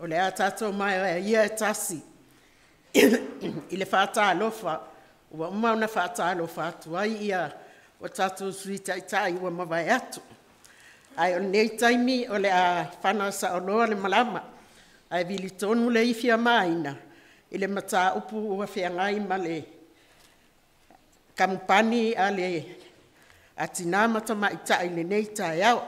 O le a tatou maeaea ia e tasi i le faatalofa ua uma ona faatalofa atu ai ia o tatou Sui Taitai ua mavae atu. Ae o lenei taimi o le a fana saoloa le malama ae vili tonu le ifi a Maina i le mataupu ua feagai ma le Kamupani a le Tina ma Tamaitai i lenei taeao.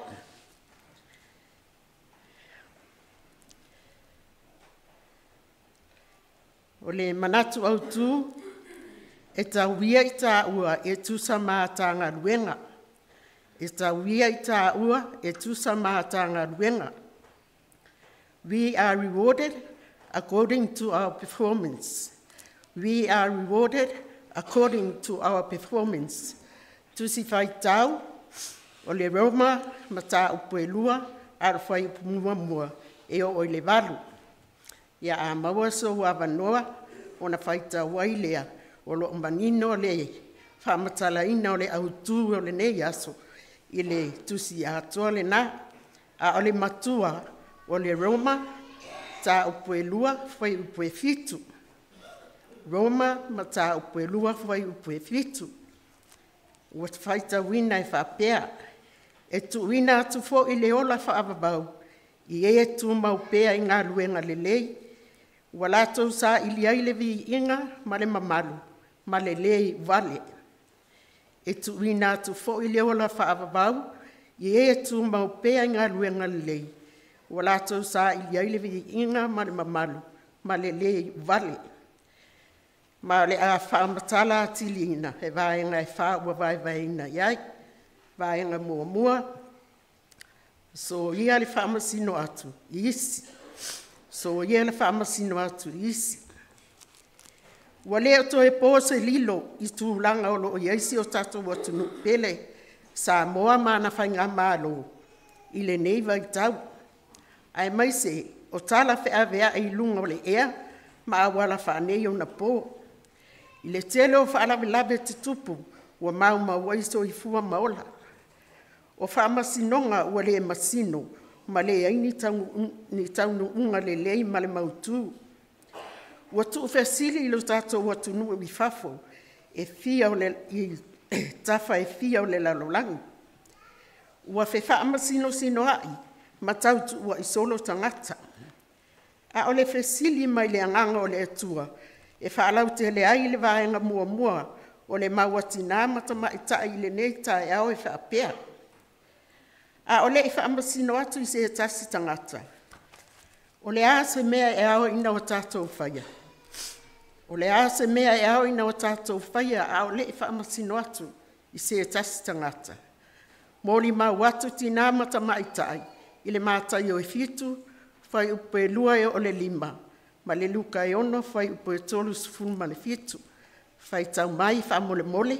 O le manatu autu e tau ia i taua e tusa ma ata galuega, e tau ia i taua e tusa ma ata galuega. We are rewarded according to our performance. We are rewarded according to our performance. Tusi Faitau o le Roma Mataupu e 2 alo fuaiupu 1 e oo i le 8. Ia a maua sou avanoa ona faitau ai lea, o lo o manino le faamatalaina o le autu o lenei aso i le tusi atoa lena. A o le matua o le Roma Mataupu e 2 fuaiupu e 7. Roma Mataupu e 2 fuaiupu e 7. Ua faitauina e faapea: E tuuina atu foi le ola faavavau i e tumau pea i galuega lelei, ua latou saili ai le viiga ma le mamalu ma le lē iuvale. E tuuina atu foi le ola faavavau i e tumau pea i galuega lelei, ua latou saili ai le viiga ma le mamalu ma le lē iuvale. Ma o le a faamatala atiliina e vaega e fa ua vaevaeina i ai. Vaega muamua, soia le faamasino atu i isi, soia le faamasino atu i isi. Ua le o toe po se lilo i tulaga o lo o i ai si o tatou atunuu pele Samoa ma ana faigamalo i lenei vaitau, aemaise o tala feaveai i luga o le ea ma auala faaneionapo i le tele o faalavelave tutupu ua maumau ai soifua ma ola. O faamasinoga ua le masino ma leai ni taunuuga lelei ma le mautu, ua tuufesili lo tatou atunuu i fafo e fia i tafa e fia o le lalolagi, ua fefaamasinosinoai ma tautuua'i solo tagata. A o le fesili mai le Agaga o le Atua e faalautele ai le vaega muamua o le mau a Tina ma Tamaitai i lenei taeao e faapea: A o le i faamasino atu i se tasi tagata, o le a se mea e ao ina o tatou faia? O le a se mea e ao ina o tatou faia a o le i faamasino atu i se tasi tagata? Molimau atu Tina ma Tamaitai i le Mataio e 7 fuaiupu e 2 e oo i le 5 ma le Luka e 6 fuaiupu e 37. Faitau mai faamolemole.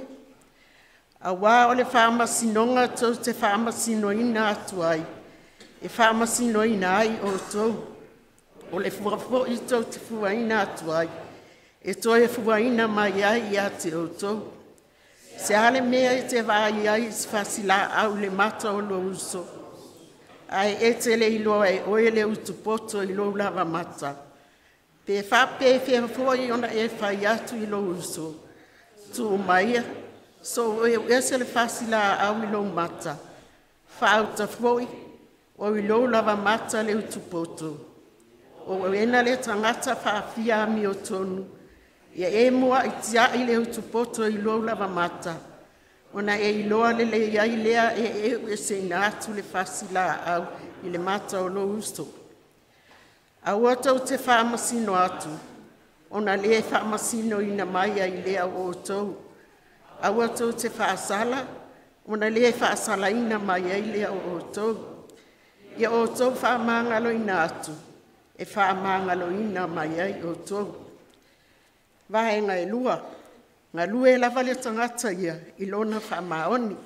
Aua o le faamasinoga tou te faamasinoina atu ai, e faamasinoina ai outou. O le fua foi tou te fuaina atu ai, e toe fuaina mai ai ia te outou. Se a le mea e te vaai ai i se fasilaau i le mata o lou uso, ae e te le iloa e oe le utupoto i lou lavamata? Pe faapefea foi ona e fai atu i lou uso, ‘Tuu maia se i ou eu ese le fasilaau i lou mata,’ faauta foi o i lou lavamata le utupoto? O oe le tagata faafia amiotonu, ia e muai tiai le utupoto i lou lavamata, ona e iloa lelei ai lea e eueseina atu le fasilaau i le mata o lou uso. Aua tou te faamasino atu, ona le faamasinoina mai ai lea o outou. Aua tou te faasala, ona le faasalaina mai ai lea o outou. Ia outou faamagaloina atu, e faamagaloina mai ai outou. Vaega e 2, galue lava le tagata ia i lona faamaoni.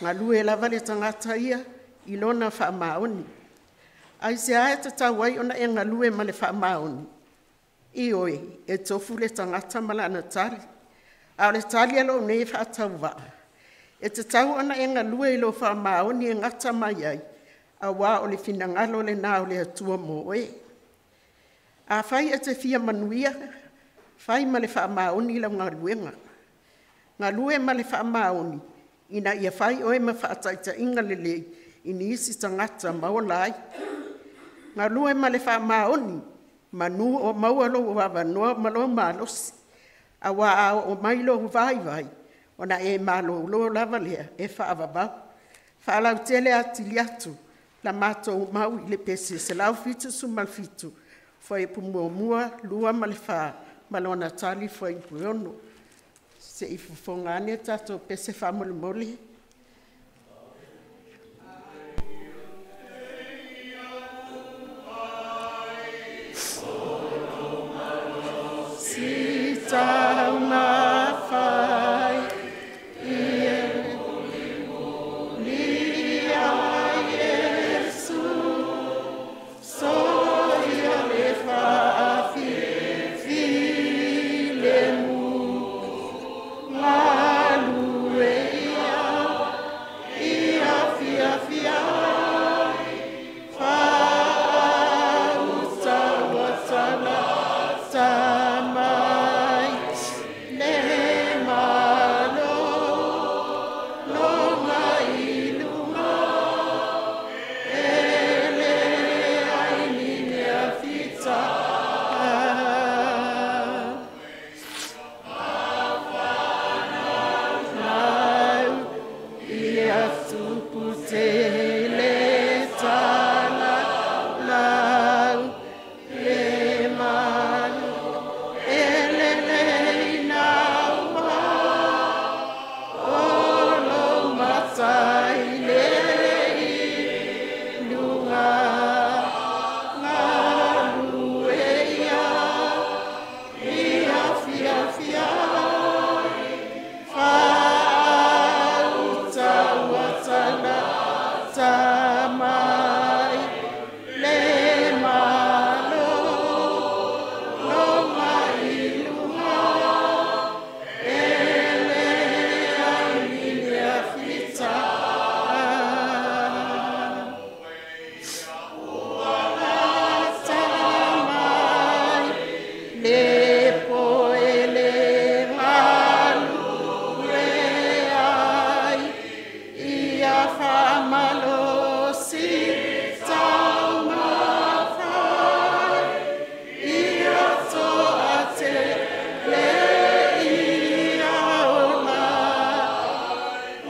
Galue lava le tagata ia i lona faamaoni. Aisea e tatau ai ona e galue ma le faamaoni? Ioe, e tofu le tagata ma lana tali. A o le tali a lou nei faatauvaa, e tatau ona e galue i lou faamaoni e gata mai ai, aua o le finagalo lena o le Atua mo oe. Afai e te fia manuia, fai ma le faamaoni lau galuega. Galue ma le faamaoni ina ia fai oe ma faataitaiga lelei i nisi tagata ma ola ai. Galue ma le faamaoni manu o maua lou avanoa ma lou malosi, aua a oo mai lou vaivai, ona e malolo lava lea e faavavau. Faalautele atili atu la matou mau i le pese 177 fuaiupu 1, 2 ma le 4 ma lona tali fuaiupu 6. Se i fofoga ane le tatou pese faamolemole. Taumafai ia lia Iesu soia le faafilemu, galue ia ia fiafia ai, faauta ua talata mai le malo loga i luga, e leai ni mea fita. Mau ia tupu tele tala lau le malo e lelei naua o lo matai le i luga, galue ia ia fiafia ai, faauta ua talata mai le malo loga i luga, e leai ni mea fita. Lata mai le poe le galue ai, ia faamalosi taumafai, ia toatele ia ola,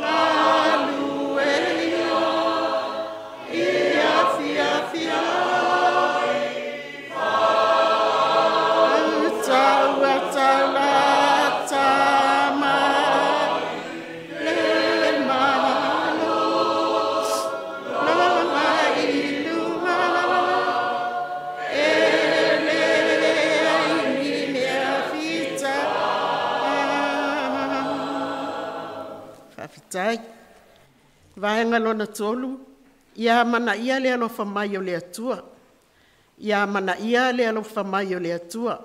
galue ia ia fiafia ai, faauta ua talata mai le malo loga i luga, e leai ni mea fita. Faafetai. Vaega lona tolu, ia amanaia le alofa mai o le Atua. Ia amanaia le alofa mai o le Atua.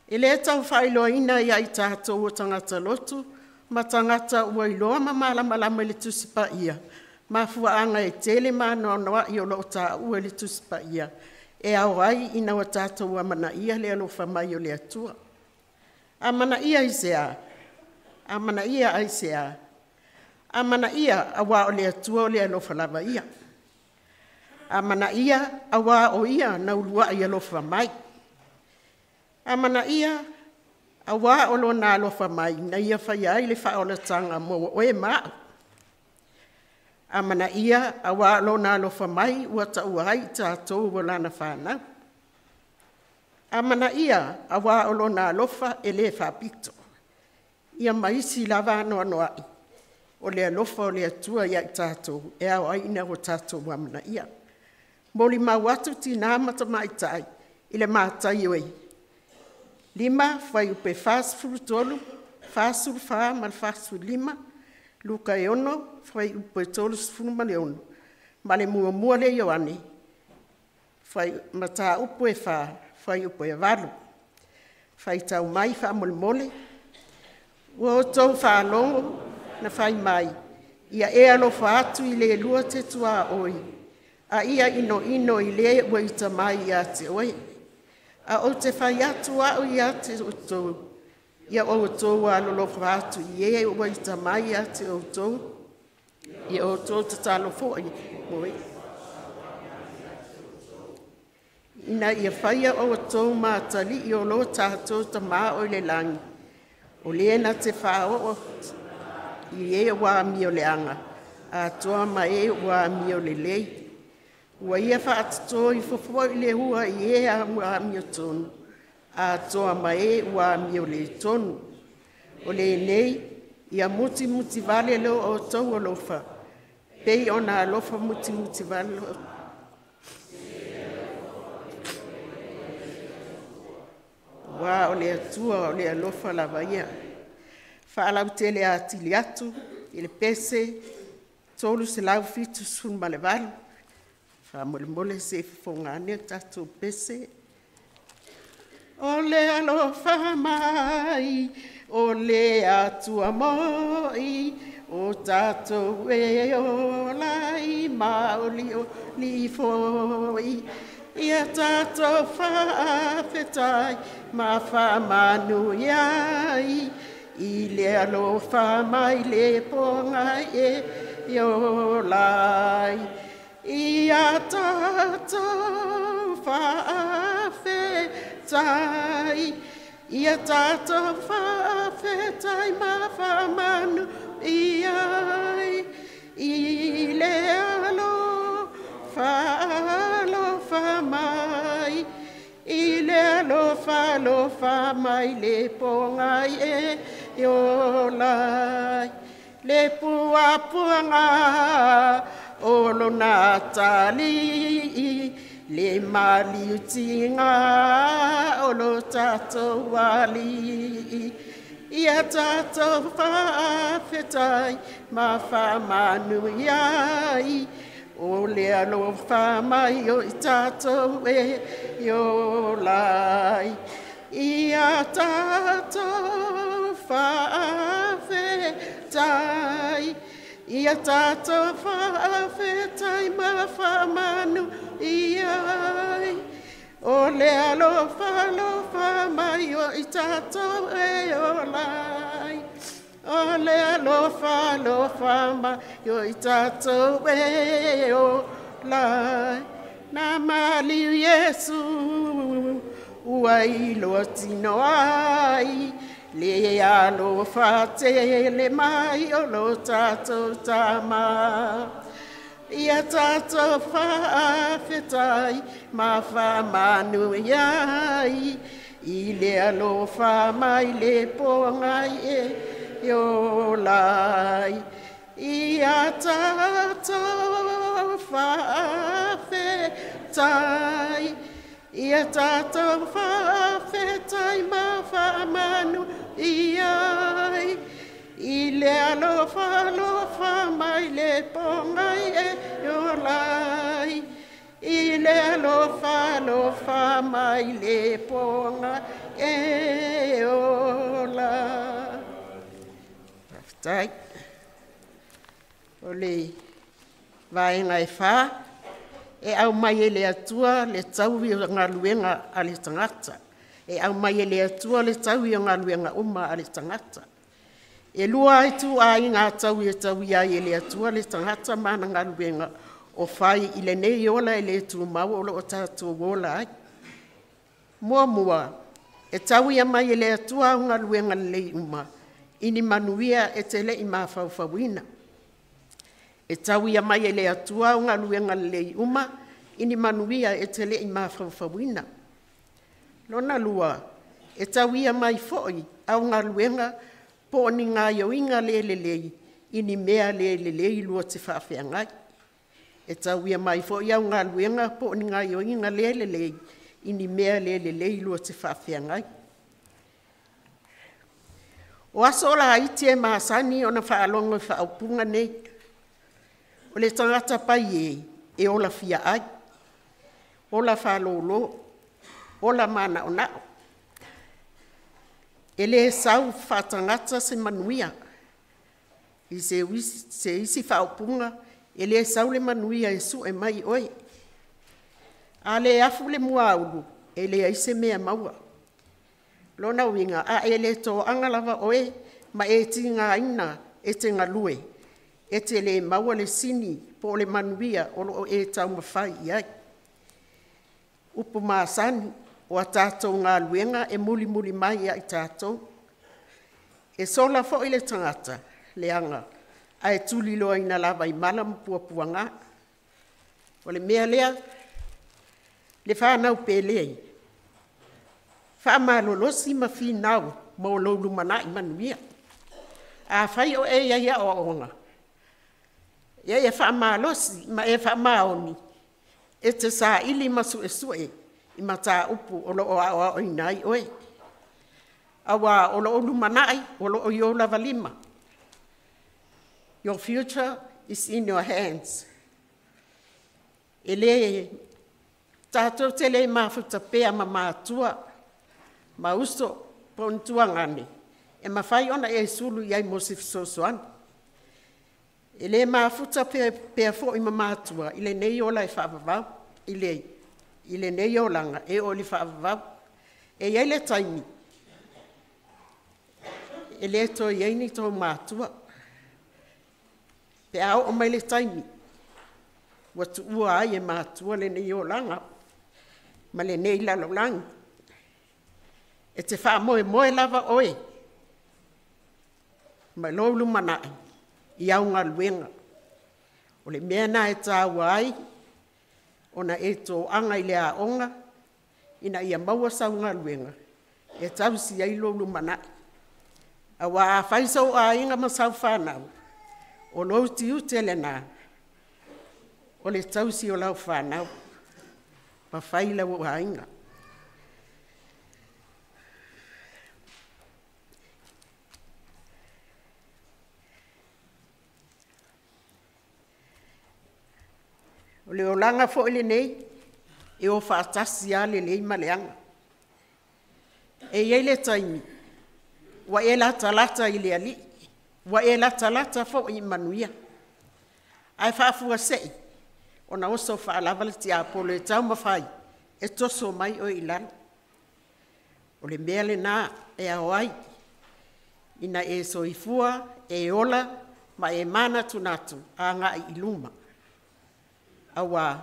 E le tau faailoaina ia i tatou o tagata lotu ma tagata ua iloa ma malamalama i le Tusi Paia, mafuaaga e tele ma anoanoai o lo o taua i le Tusi Paia e ao ai ina ua tatou amanaia le alofa mai o le Atua. Amanaia i se a? Amanaia aisea? Amanaia aua o le Atua o le alofa lava ia. Amanaia aua o Ia na uluai alofa mai. Amanaia aua o Lona alofa mai na Ia faia ai le faaolataga mo oe ma a'u. Amanaia aua o Lona alofa mai ua taua ai i tatou o Lana fanau. Amanaia aua o Lona alofa e le faapito. Ia ma isi lava anoanoai o le alofa o le Atua ia i tatou e ao ai ina ua tatou amanaia. Molimau atu tinā ma tamaitai i le Mataio e 5 fuaiupe 43, 44 ma le 45, Luka e 6 fuaiupe 36 ma le muamua lea Ioane mataupu e 4 fuaiupe 8. Faitau mai faamolemole. Ua outou faalogo na fai mai, ia e alofa atu i le lua te tuaoi, a ia inoino i le ua ita mai ia te oe. A ou te fai atu au ia te outou, ia outou alolofa atu i e ua ita mai ia te outou, ia outou tatalo foi mo ina ia faia outou ma atalii o lo tatou Tama o i le lagi, o le na te faaoo i e ua amioleaga atoa ma e ua amiolelei. Ua ia faatoto ifo foi le ua i e ua amiotonu atoa ma e ua amioletonu. O lenei, ia mutimutivale lo outou alofa, pei ona alofa mutimutivale aua o le Atua o le alofa lava ia. Faalautele atili atu i le pese 378, faamolemole se i fofoga ane le tatou pese. O le alofa mai o le Atua mo'i, o tatou e ola ai maolioli foi. Ia tatou faafetai ma faamanuia ai i le alofa mai le pogai e ola ai. Ia tatou faafetai, ia tatou faafetai ma faamanuia ai i le alofa, alofa mai, i le alofa, alofa mai le pogai e ola ai. Le puapuaga o lona atalii, le maliutiga o lo tatou Alii. Ia tatou faafetai ma faamanuia ai, o le alofa mai o i tatou e ola ai. Ia tatou faafetai, ia tatou faafetai ma faamanuia ai, o le alofa, alofa mai o i tatou e ola ai. O le alofa, alofa mai o i tatou e ola ai. Na maliu Iesu ua iloa tino ai, le alofa tele mai o lo tatou Tama. Ia tatou faafetai ma faamanuia ai, i le alofa mai le pogai e ola ai. Ia tatou faafetai, ia tatou faafetai ma faamanuia ai, i le alofa, alofa mai le pogai e ola ai. I le alofa, alofa mai le pogai e ola. Faafetai. O le vaega e 4, e aumai e le Atua le taui o galuega a le tagata. E aumai e le Atua le taui o galuega uma a le tagata. E lua ituaiga taui e tauia ai e le Atua le tagata ma ana galuega o fai i lenei ola e le tumau o lo o tatou ola ai. Muamua, e tauia mai e le Atua au galuega lelei uma i ni manuia e te le i mafaufauina. E tauia mai e le Atua au galuega lelei uma i ni manuia e te le i mafaufauina. Lona lua, e tauia mai foi au galuega po o ni gaoioiga le lelei i ni mea le lelei lua te faafeagai. E tauia mai foi au galuega po o ni gaoioiga le lelei i ni mea le lelei lua te faafeagai. O aso laiti e masani ona faalogo i faaupuga nei, o le tagata pai e, e ola fiaai, ola faalolo, ola manaonao. E le sau faatagata se manuia. I se isi faaupuga, e le sau le manuia e sue mai oe. A le afu le muaulu, e leai se mea e maua. Lona uiga, a e le toaga lava oe ma e tigaina e te galue, e te le maua le sini po o le manuia o lo o e taumafai i ai. Upu masani, o a tatou galuega e mulimuli mai ia i tatou. E sola foi le tagata leaga ae tuliloaina lava i mala ma puapuaga. O le mea lea le fanau pele, faamalolosi ma finau mo lou lumanai manuia. Afai o e i ai i aoaoga, ia e faamalosi ma e faamaoni e te saili ma suesue i mataupu o lo o aoaoina ai oe, aua o lou lumanai o lo o i ou lava lima. Your future is in your hands. E le tatou te le mafuta pea ma matua ma uso po o ni tuagane e mafai ona e sulu i ai mo se fesoasoani. E le mafuta pea foi ma matua i lenei ola e faavavau, i lenei olaga e oo i le faavavau. E i ai le taimi e le toe i ai ni tou matua pe a oo mai le taimi ua tuua ai e matua lenei olaga ma lenei lalolagi. E te faamoemoe lava oe ma lou lumanai i au galuega. O le mea lena e taua ai ona e toaga i le aoga ina ia maua sau galuega e tausi ai lou lumanai. Aua a fai sou aiga ma sau fanau, o lou tiute lena o le tausi o lau fanau ma fai lau aiga. O le olaga foi lenei e o faatasi lava lelei ma leaga. E i ai le taimi ua e latalata i le Alii, ua e latalata foi i manuia, ae faafuasei ona oso faalava le tiapolo e taumafai e toso mai oe i lalo. O le mea lena e ao ai ina e soifua, e ola ma e manatunatu agai i luma, aua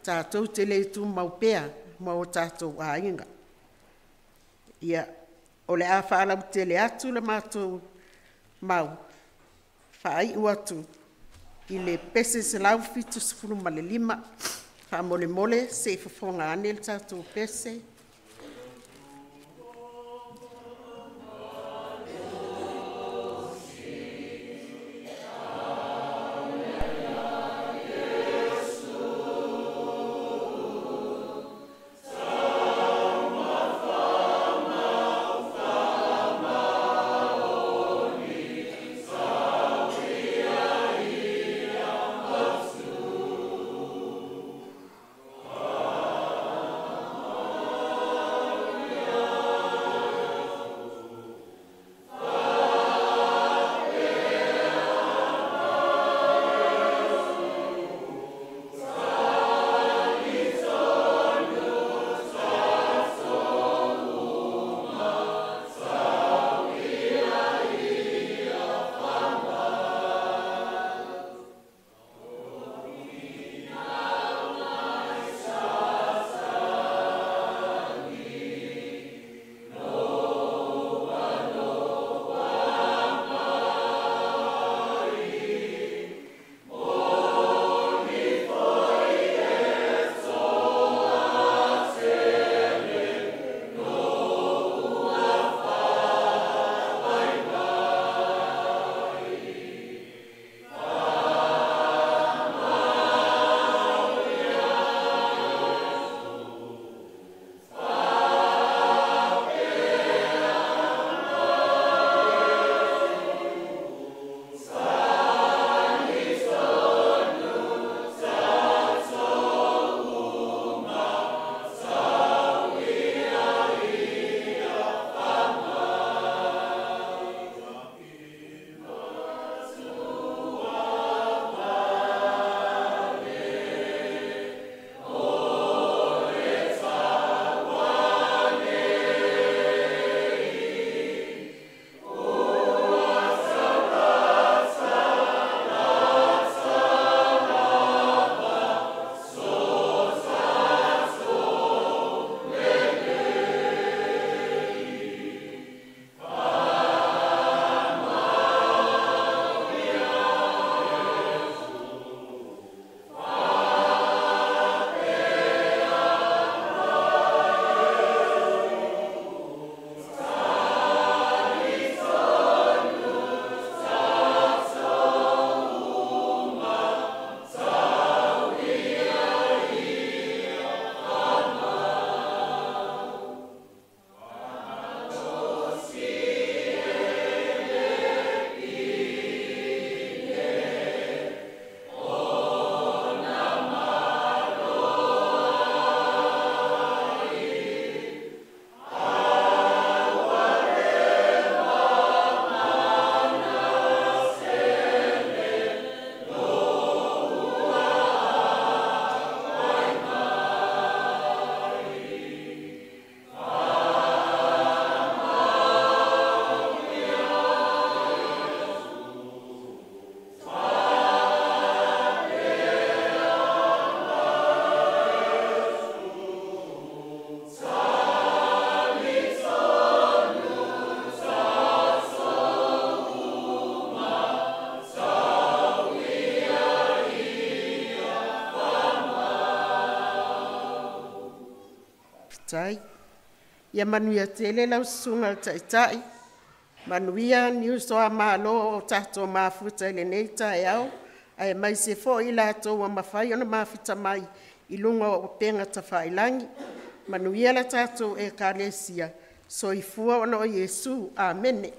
tatou te le tumau pea ma o tatou aiga. Ia, o le a faalautele atu le matou mau, faaiu atu i le pese 175. Faamolemole se i fofoga ane le tatou pese. Faafetai. Ia manuia tele lau Susuga i le Taitai, manuia ni uso a Malo o tatou mafuta i lenei taeao, aemaise foi i latou ua mafai ona mafuta mai i luga o upega tafailagi. Manuia le tatou Ekalesia. Soifua ona o Iesu. Amene.